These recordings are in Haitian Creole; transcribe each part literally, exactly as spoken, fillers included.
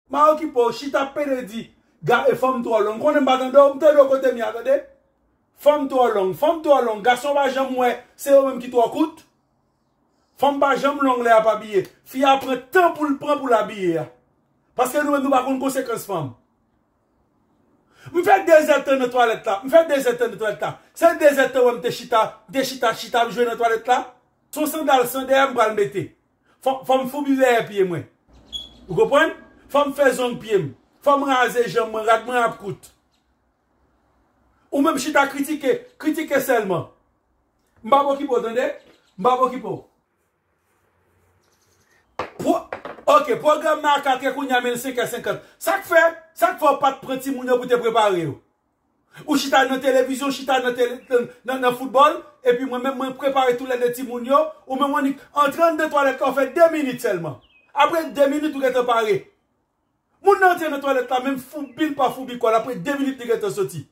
M a okipe w, chita ap pede di, ga, e fanm twò long. Konnen m pa tande w, m tande w kote m ye a, tande? Fanm twò long, fanm twò long. Gason pa janm wè, se yo menm ki twò kout. Fanm pa janm long lè y ap abiye. Fi a pran tan pou l pran pou l abiye a. Paske nou menm nou pa konn konsekans fanm. M fè dezèdtan nan twalèt la. M fè dezèdtan nan twalèt la. Se dezèdtan wè m te chita, m te chita, chita ap jwe nan twalèt la. Se yon sandal san dèyè m pral mete. Fò, fò m foubi dèyè pye mwen. Ou konprann? Fò m fè zong pye m. Fò m raze janm mwen, rad mwen ap kout. Ou menm chita kritike, kritike sèlman. M p ap okipe w, tande? M p ap okipe w. Pro, ok, pwogram nan a katrè, kounye a men l senkè senkant. Sa k fè, sa k fè w pa t pran timoun yo pou te prepare yo? Ou chita nan televizyon, chita nan, tele, nan, nan, nan foutbòl, epi mwen menm, mwen prepare toulède timoun yo, ou menm w annik antre anndan twalèt la, w fè de minit sèlman. Apre de minit, ou gentan pare. Moun nan antre nan twalèt la, menm foubi l pa foubi kò l, apre de minit, li gentan soti.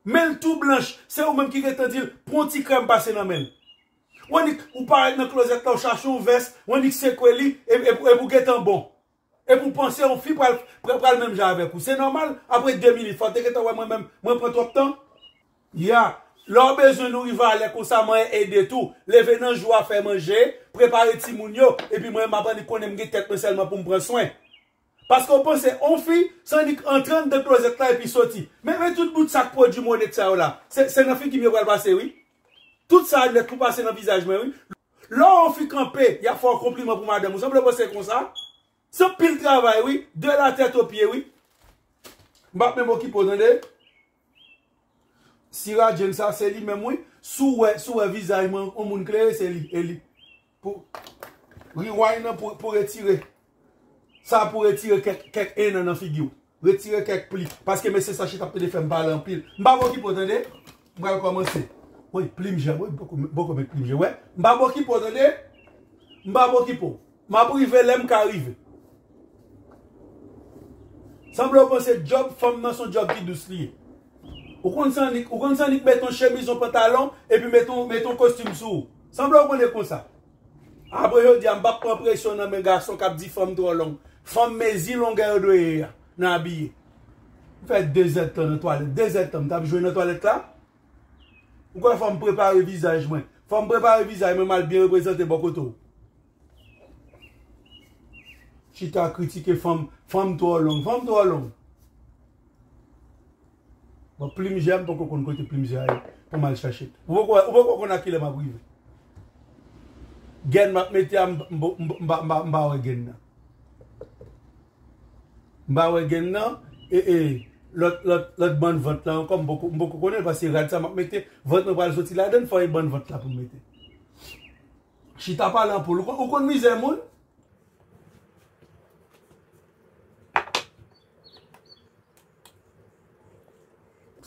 Men l tou blanch, se ou menm ki gentan di l, pran yon ti krèm pase nan men l. W annik, ou parèt nan klozèt la, ou chache yon vès, w annik sekwe li, e, e, epi w gentan bon. Epi w panse yon fi pral, pral, pral menm jan avèk ou. Se nòmal, apre de minit, fò w te gentan wè mwen menm, mwen pran twòp tan. Ya, lè w bezwen nouri valè konsa, mwen ede tou. Leve nan jou a, fè manje, prepare timoun yo, epi mwen, m ap annik konnen m gen tèt mwen sèlman pou m pran swen. Paske w panse, on fi, se annik antre anndan klozèt la epi soti. Men, men tout bout sa k pwodui m onèt sa yo la. Se, se nan figi m yo pral pase, wi. Tout sa nèt pou pase nan vizaj mwen, wi. Lè yon fi kanpe, y ap fè yon konpliman pou madanm ou. Sanble w panse konsa? Se anpil travay, wi. De la tèt o pye, wi. M p ap menm okipe w, tande? Sira Jane sa, se li menm, wi. Si w wè, si w wè vizaj mwen, yon moun klere, se li, e li. Pou, rewind nan pou, pou retire. Sa pou retire kèk, kèk enan nan figi w. Retire kèk pli. Paske mesye sa chita ap pede fè m pale anpil. M p ap okipe w, tande? M pral kòmanse. Wi, plim jan, wi, poko, poko met plim jan. Wè, m p ap okipe w, tande? M p ap okipe w. M ap rive lè m ka rive. Sanble w panse djòb fanm nan se yon djòb ki dous li ye. Ou konn sa annik, ou konn sa annik met yon chemiz, yon pantalon, epi met yon, met yon kostim sou ou. Sanble w konnen konsa. Apre jodi a, m p ap pran presyon nan men gason k ap di fanm twò long. Fanm mezi longè yo dwe ye a, nan abiye. M fè dezèdtan nan twalèt. Dezèdtan, m t ap jwe nan twalèt la. Ou kwè fò m prepare vizaj mwen? Fò m prepare vizaj mwen, m al byen reprezante bò kote w. Chita kritike fanm, fanm twò long, fanm twò long. Bon, plim jan, m poko konn kote plim jan ye pou m al chache. Ou poko, ou poko konn a kilè m ap rive. Gèn m ap mete a, m, m, m, m pa, m pa, m pa wè gèn nan. M pa wè gèn nan, e, e, lòt, lòt, lòt bann vant la ankò, m poko, m poko konnen l, paske rad sa m ap mete, vant mwen pral soti ladan l, fò e bann vant la pou m mete. Chita pale anpil. Ou konn, ou konn mizè moun?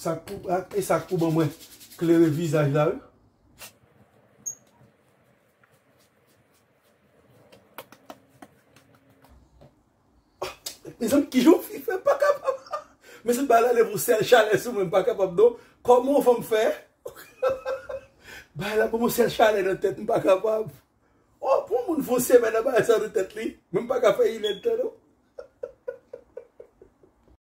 Sa k pou, e sa k pou ban mwen klere vizaj la, wi. Mezanmi, kijan yon fi fè m pa kapab? Mezanmi, bagay la leve yon sèl chalè sou mwen, m pa kapab non. Kòman yon fanm fè? Bagay la ban m yon sèl chalè nan tèt, m pa kapab. Oh, pou yon moun fè yon semèn nan bagay sa nan tèt li, men m pa ka fè inèdtan non.